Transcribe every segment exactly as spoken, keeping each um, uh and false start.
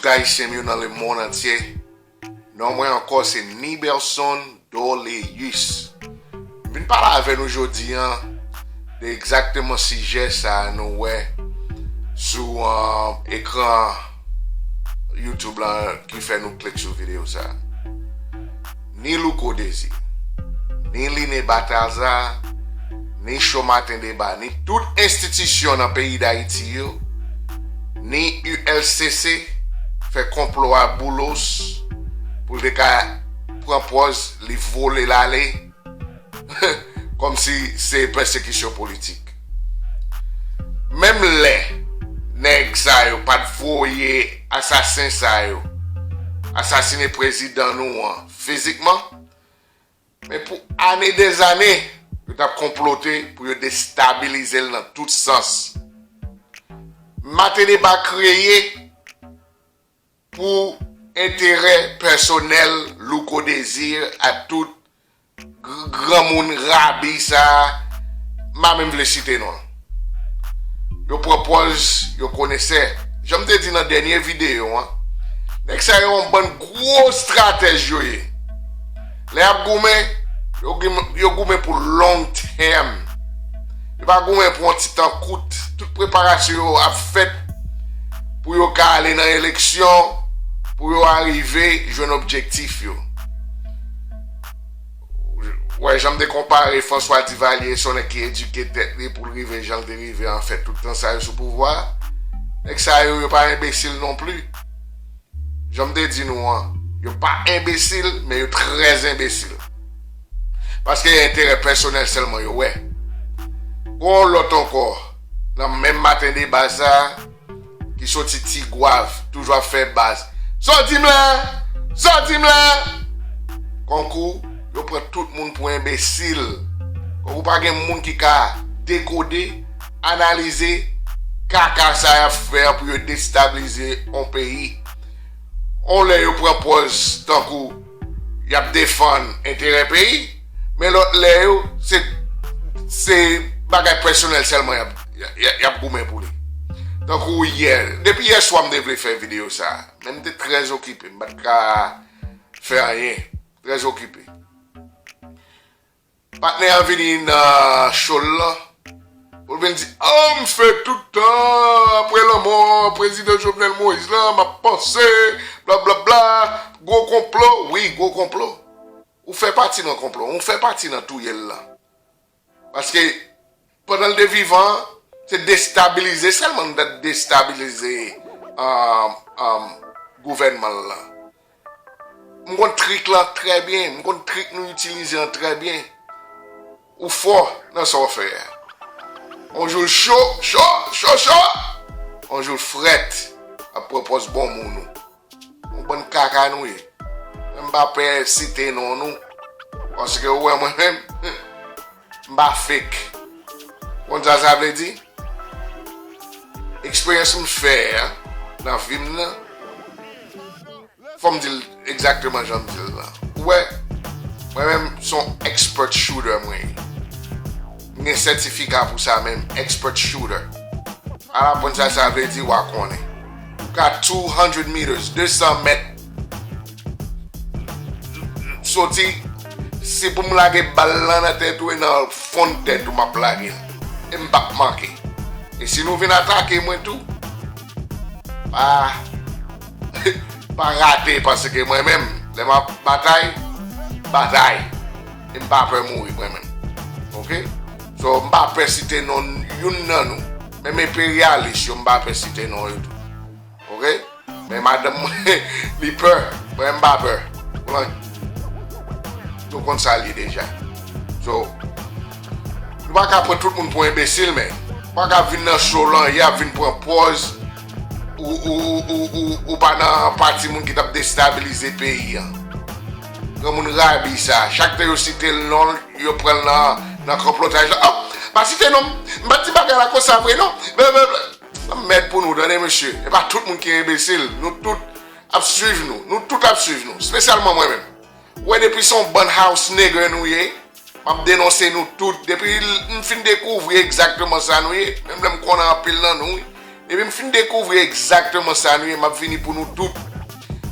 tout Ayisyen m yo nan lemonn antye. Non mwen ankò se Nibelson Doleus. M vin pale avè nou jodi a de egzakteman sijè sa a nou wè sou, uh, ekran YouTube la ki fè nou klik sou videyo sa a. Ni Louko Désir, ni Liné Balthazar, ni Show Maten Deba, ni tout enstitisyon nan peyi Dayiti yo, ni U L C C fè konplo a Boulos pou l te ka pran pòz li vole l ale, kòmsi se pèsekisyon politik. Menm lè nèg sa yo pa t voye asasen sa yo asasinen prezidan nou an fizikman, men pou ane dèzane, yo t ap konplote pou yo destabilize l nan tout sans. Maten Deba kreye pou enterè pèsonèl Louko Désir ak tout gr- granmoun rabi sa a, m pa menm vle site non. Yo pran pòz, yo konesè. Jan m te di nan dènye videyo an, nèg sa yo yon bann gwo estratèj yo ye. Lè y ap goumen, yo, goumen- yo goumen pou long term. Yo pa goumen pou yon ti tan kout. Tout preparasyon yo ap fèt pou yo ka ale nan eleksyon, pou yo arive jwenn objektif yo. Wè, jan m te konpare François Duvalier, se yon nèg ki edike tèt li pou l rive jan l te rive an fè tout tan sa yo sou pouvwa a. Nèg sa yo, yo pa enbesil non pli. Jan m te di nou an, yo pa enbesil, men yo trè enbesil. Paske enterè pèsonèl sèlman yo wè. Gon lòt ankò, nan menm Maten Deba sa a, ki soti Tigwav, toujou ap fè baz. Sòti m la! Sòti m la! Konkou, yo pran tout moun pou enbesil. Konkou pa gen moun ki ka dekode, analize kaka sa y ap fè an pou yo destabilize yon peyi. On lè yo pran pòz tankou y ap defann enterè peyi, men lòt lè yo, se, se bagay pèsonèl sèlman y ap, y, y, y ap goumen pou li. Tankou yè, depi yè swa m te vle fè videyo sa a, men m te trè okipe, m pa t ka fè anyen, trè okipe. Patnè an vini nan show l lan. Pou l vin di, oh, m fè tout tan, apre lanmò prezidan Jovenel Moïse lan, m ap panse, blablabla, gwo konplo, wi, gwo konplo. Ou fè pati nan konplo, ou fè pati nan touye l lan. Paske, pandan l te vivan, se destabilize sèlman nou t ap destabilize, um, um, gouvènman l lan. M konn trik lan trè byen, m konn trik nou itilize an trè byen. Ou fò nan sa w fè a. On jou l cho, cho, cho, cho. On jou l frèt, ap pran pòz bon moun ou. On bann kaka nou ye. M pa pè site non nou. Paske ou wè mwen menm, m pa fake. Konn sa sa vle di? Eksperyans m fè a nan vi m nan, fò m di l egzakteman jan m di l lan. Ou wè, mwen menm, se yon expert shooter mwen ye. M gen sètifika pou sa menm, expert shooter. Al aprann sa sa vle di, w a konnen. Ou ka two hundred meters, de san mèt, soti, si pou m lage bal lan nan tèt ou, e nan fon tèt ou m ap lage l. E m p ap manke. E si nou vin atake mwen tou, pa, pa rate, paske mwen menm, lè m ap batay, batay. E m pa pè mouri mwen menm. Oke? So, m pa pè site non youn nan nou. Menm enperyalis yo, m pa pè site non yo tou. Oke? Men madanm mwen, li pè. Mwen, m pa pè. Ou konprann? Nou konn sa l ye deja. So, nou pa ka pran tout moun pou enbesil, men. Ou pa ka vin nan show lan, y ap vin pran pòz ou, ou, ou, ou, ou, ou pa nan pati moun ki t ap destabilize peyi an. Granmoun rabi sa. Chak tan yo site l non, yo pran l nan, nan konplotaj la. Oh, pa site non m. M pa t di bagay la konsa vre non. Blablabla. Sa mèd pou nou, tande mesye. E pa tout moun ki enbesil. Nou tout ap swiv nou. Nou tout ap swiv nou. Espesyalman mwen menm. Ou wè depi se yon bann house nigger nou ye, m ap denonse nou tout. Depi l- m fin dekouvri egzakteman sa nou ye, menm lè m konnen anpil nan nou, wi. Depi m fin dekouvri egzakteman sa nou ye, m ap vini pou nou tout.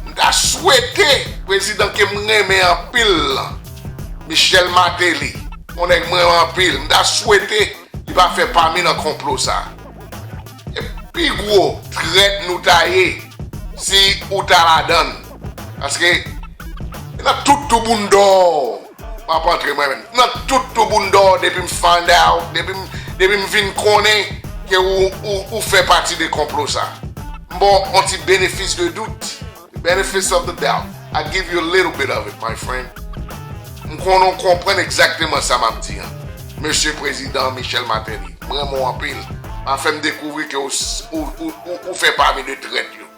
M ta swete prezidan ke m renmen anpil lan, Michel Martelly, yon nèg m renmen anpil, m ta swete li pa fè pami nan konplo sa. E pi gwo trèt nou ta ye si ou ta ladann. Paske nan tout toubounda w, m ap antre mwen menm. Nan tout toubounda w, depi m find out, depi m, depi m vin konnen ke ou, ou, ou fè pati de konplo sa. M ba w yon ti benefis de dout. The benefits of the doubt. I give you a little bit of it, my friend. M konnen w konprann egzakteman sa m ap di an. Mesye Prezidan Michel Martelly, m renmen w anpil. Pa fè m dekouvri ke ou, ou, ou, ou, ou fè pami de trèt yo.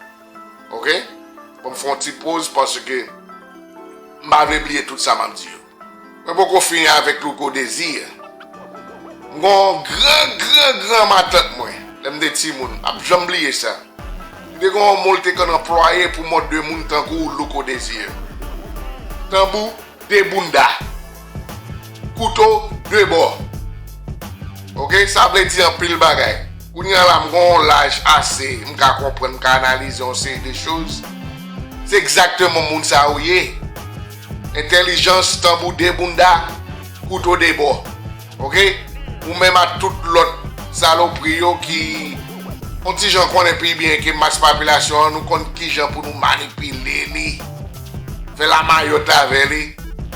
Oke? Bon, m fè yon ti poz paske m pa vle bliye tout sa m ap di yo. Mwen poko fini avèk Louko Désir. M gon gran, gran, gran matant mwen, lè m te timoun, m ap janm bliye sa. Li te gon yon mo l te konn anplwaye pou mòd de moun tankou Louko Désir. Tanbou de bounda. Kouto de bò. Oke, sa vle di anpil bagay. Kounye a la, m gon yon laj ase, m ka konprann, m ka analize yon seri de choz. Se egzakteman moun sa ou ye. Entèlijans, tanbou de bounda, kouto de bò. Oke? Ou menm ak tout lòt salopri yo ki yon ti jan konnen pi byen ke mas popilasyon an, nou konn ki jan pou nou manipile li, fè lamayòt avè li,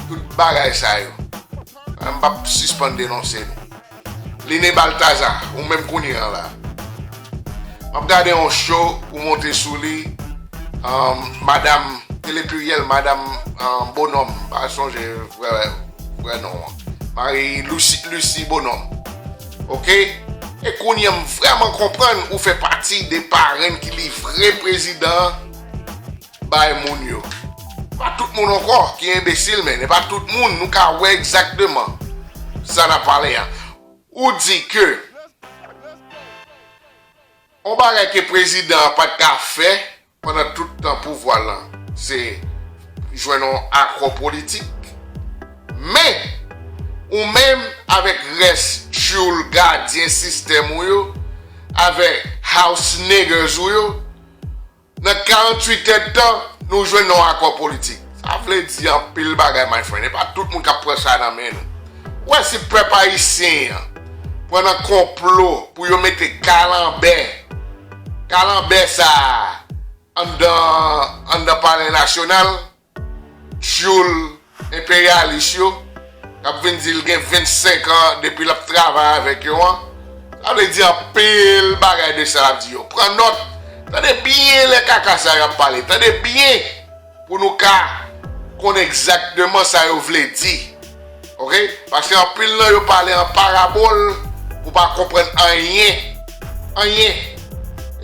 tout bagay sa yo. M p ap sispann denonse nou. Line Baltazar, ou menm kounye a la. M ap gade yon show ou monte sou li. Um, madam, telepiryèl, madam, um, Bonhomme, m pa sonje vrè, vrè non an. Marie Lucie, Lucie Bonhomme. Oke? E kounye a m vrèman konprann ou fè pati de parenn ki livre prezidan an bay moun yo. Pa tout moun ankò ki enbesil, men e pa tout moun nou ka wè egzakteman sa n ap pale a. Ou di ke yon bagay ke prezidan an pa t ka fè pandan tout tan pouvwa l lan, se jwenn yon akò politik. Men, ou menm avèk rès tchoul gadyen sistèm ou yo, avèk house niggers ou yo, nan karanntuit èdtan, nou jwenn yon akò politik. Sa vle di anpil bagay, my friend. E pa tout moun k ap pran sa nan men nou. Ou wè si pèp ayisyen an pran nan konplo pou yo mete kalanbè, kalanbè sa a anndan, anndan Palè Nasyonal, tchoul enperyalis yo, k ap vin di l gen vennsenk an depi l ap travay avèk yo an. Sa vle di anpil bagay de sa l ap di yo. Pran nòt. Tande byen lè kaka sa yo ap pale. Tande byen pou nou ka konn egzakteman sa yo vle di. Oke? Paske anpil nan yo pale an parabòl, ou pa konprann anyen. Anyen.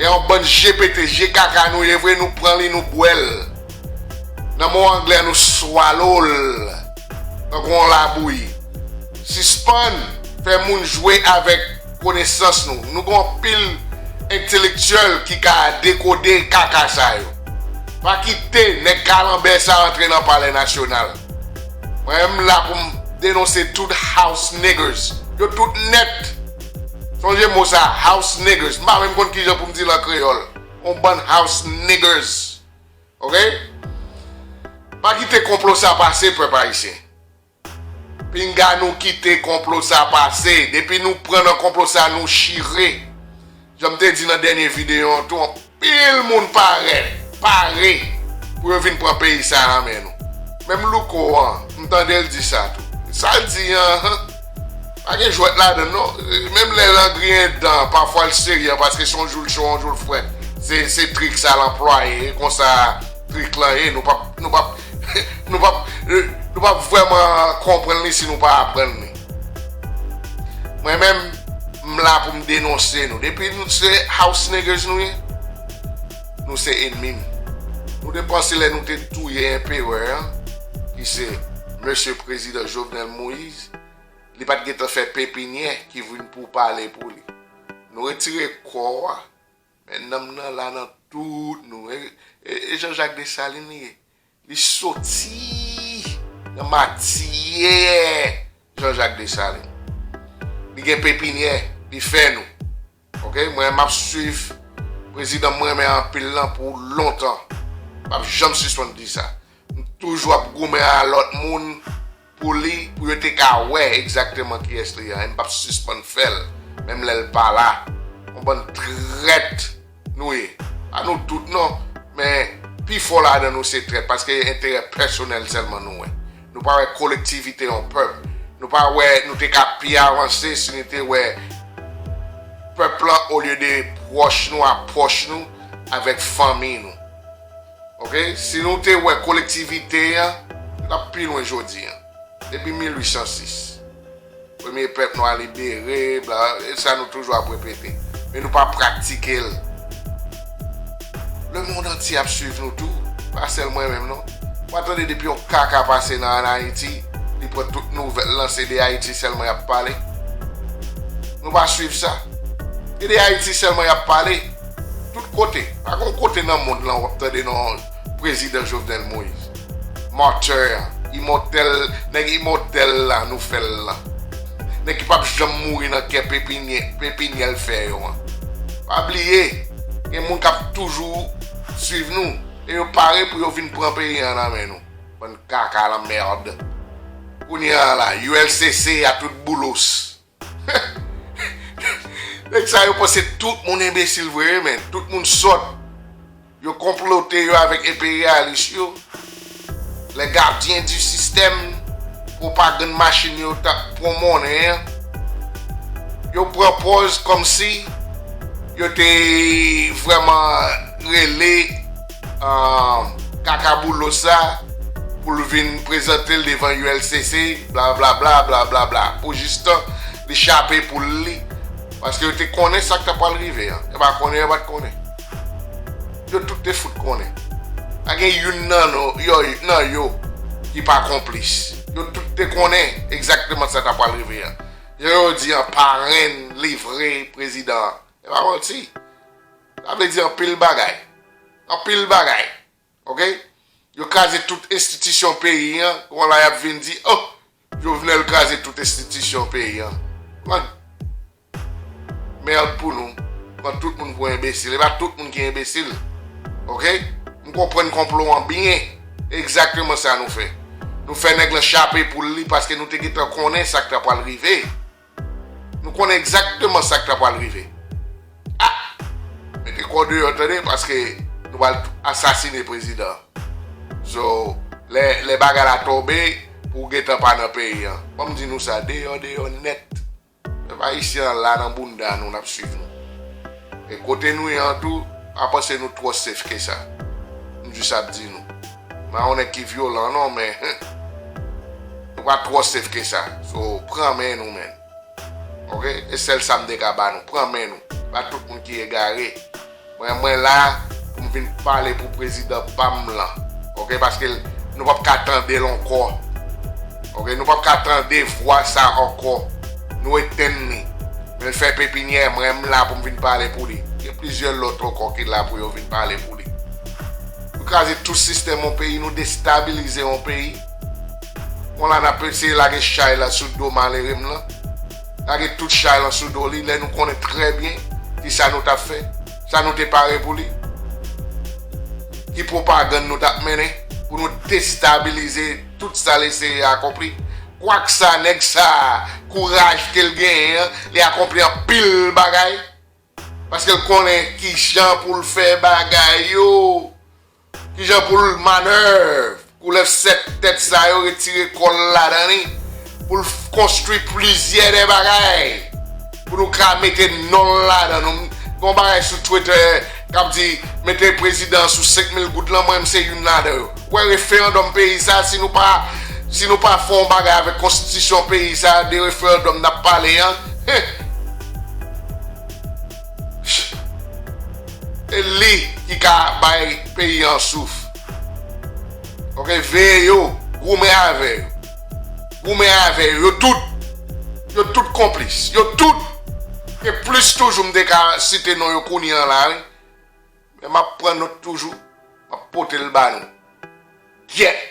E yon bann je pete, je kaka nou ye vre, nou pran li, nou bwè l. Nan mo anglè, nou swallow l tankou yon labouyi. Sispann fè moun jwe avèk konesans nou. Nou gen anpil entelektyèl ki ka dekode kaka sa yo. Pa kite nèg kalanbè sa antre nan Palè Nasyonal. Mwen, m la pou m denonse tout house niggers. Yo tout nèt. Sonje mo sa, house niggers. M pa menm konn kijan pou m di l an kreyòl. Yon bann house niggers. Oke? Pa kite konplo sa pase, pèp ayisyen. Pinga nou kite konplo sa pase. Depi nou pran nan konplo sa, nou chire. Jan m te di nan dènye videyo an tou, anpil moun pare, pare pou yo vin pran peyi sa nan men nou. Menm Louko an, m tande l di sa tou. Sa l di an, pa gen jwèt ladan l non. Menm lè l an griyen dan, pafwa l serye paske se yon jou l cho, yon jou l frèt. Se, se trik sa l anplwaye, e konsa trik lan ye, nou p ap, nou p ap, nou p ap, nou p ap vrèman konprann li si nou pa aprann li. Mwen menm, m la pou m denonse nou. Depi nou se house niggers nou ye, nou se enmi m. Nou te panse lè nou te touye enperè an, ki se mesye prezidan Jovenel Moïse, li pa t gentan fè pepinyè ki vin pou pale pou li. Nou retire kò a, men nanm nan la nan tout nou. E, e, e Jean-Jacques Dessalines li ye. Li soti nan matyè Jean-Jacques Dessalines. Li gen pepinyè, li fè nou. Oke, mwen m ap swiv Prezidan m renmen anpil lan pou lontan. M p ap janm sispann di sa. M toujou ap goumen a lòt moun pou li, pou yo te ka wè egzakteman kiyès li ye. E m p ap sispann fè l, menm lè l pa la. Yon bann trèt nou ye. Pa nou tout non, men pifò ladan nou se trèt, paske enterè pèsonèl sèlman nou wè. Nou pa wè kolektivite yon pèp. Nou pa wè nou te ka pi avanse si nou te wè pèp lan olye de pwòch nou, apwòch nou avèk fanmi nou. Oke? Si nou te wè kolektivite an, nou t ap pi lwen jodi an. Depi mil uit san sis, premye pèp nwa libere, bla, e sa nou toujou ap repete. Men nou pa pratike l. Lemonn antye ap swiv nou tou, pa sèl mwen menm non. Ou pa tande depi yon kaka pase nan ann Ayiti, li pran tout nouvèl lan, se de Ayiti sèlman y ap pale. Nou pa swiv sa. Se de Ayiti sèlman y ap pale. Tout kote. Pa gon kote nan mond lan w ap tande non prezidan Jovenel Moïse. Martyr, imòtèl, nèg imòtèl la, nou fè l lan. Nèg ki p ap janm mouri nan kè pepinyè, pepinyè l fè yo an. Pa bliye, gen moun k ap toujou swiv nou. E yo pare pou yo vin pran peyi an nan men nou. Bann kaka lanmèd. Kounye a la, U L C C a tout boulos. Nèg sa yo panse tout moun enbesil vre, men tout moun sòt. Yo konplote yo avèk enperyalis yo. Les gardiens du système, pwopagann machin yo t ap pran monnen an. Yo pran pòz kòmsi yo te vrèman rele ah, kaka boulos sa pou l vin prezante l devan U L C C, blablabla, blablabla. Pou jistan li chape poul li, paske yo te konnen sa k ta pral rive an. Yo pa konnen, yo pa t konnen. Yo tout te fout konnen. Pa gen youn nan nou, yo, nan yo ki pa konplis. Yo tout te konnen egzakteman sa ta pral rive an. Jan yo di an, parenn livre prezidan an. E pa manti. Sa vle di anpil bagay. Anpil bagay. Oke? Yo kraze tout enstitisyon peyi an. Kounye a la y ap vin di, oh, Jovenel kraze tout enstitisyon peyi an. Mèd pou nou. Pran tout moun pou enbesil. E pa tout moun ki enbesil. Oke? M konprann konplo an byen. Egzakteman sa nou fè. Nou fè nèg lan chape poul li paske nou te gentan konnen sa k ta pral rive. Nou konnen egzakteman sa k ta pral rive. Ah! Mete kò deyò tande, paske nou pral asasine prezidan. So, lè, lè bagay la tonbe, pou w gentan pa nan peyi an. Ban m di nou sa, deyò, deyò nèt. Pèp ayisyen an la nan bounda nou, n ap swiv nou. E kote nou ye an tou, pa panse nou twò safe ke sa. M jis ap di nou. M pa yon nèg ki vyolan non, men nou pa twò safe ke sa. So, pran men nou, men. Oke? E sèl sa m te ka ba nou. Pran men nou. Pa tout moun ki egare. Mwen, mwen la pou m vin pale pou prezidan pa m lan. Oke? Paske nou p ap ka tande l ankò. Oke? Nou p ap ka tande vwa sa ankò. Nou etenn li. Men l fè pepinyè, mwen m la pou m vin pale pou li. Gen plizyè lòt ankò ki la pou yo vin pale pou li. Nou kraze tout sistèm yon peyi, nou destabilize yon peyi. Bon la n ap eseye lage chay la sou do malere m lan. Lage tout chay lan sou do li, lè nou konnen trè byen kisa nou t ap fè, sa nou te pare pou li. Ki pwopagann nou t ap mennen pou nou destabilize tout sa l eseye akonpli. Kwak sa, nèg sa, kouraj ke l genyen an, li akonpli anpil bagay. Paske l konnen kijan pou l fè bagay yo. Kijan pou l manèv, koulèv sèt tèt sa yo retire kò l ladan li, pou l f-, konstwi plizyè de bagay, pou nou ka mete non l ladan. Nou, gon bagay sou Twitter k ap di, mete prezidan sou senk mil goud lan, mwen, m se youn ladan yo. Ou wè referandòm peyi sa, si nou pa, si nou pa fè yon bagay avèk konstitisyon peyi sa, de referandòm n ap pale an, hen. E li ki ka bay peyi an souf. Oke, veye yo, goumen avè yo. Goumen avè yo, yo tout. Yo tout konplis, yo tout. E plis toujou, m te ka site non yo kounye an la, wi. Men m ap pran nòt toujou, m ap pote l ba nou. Gyèt!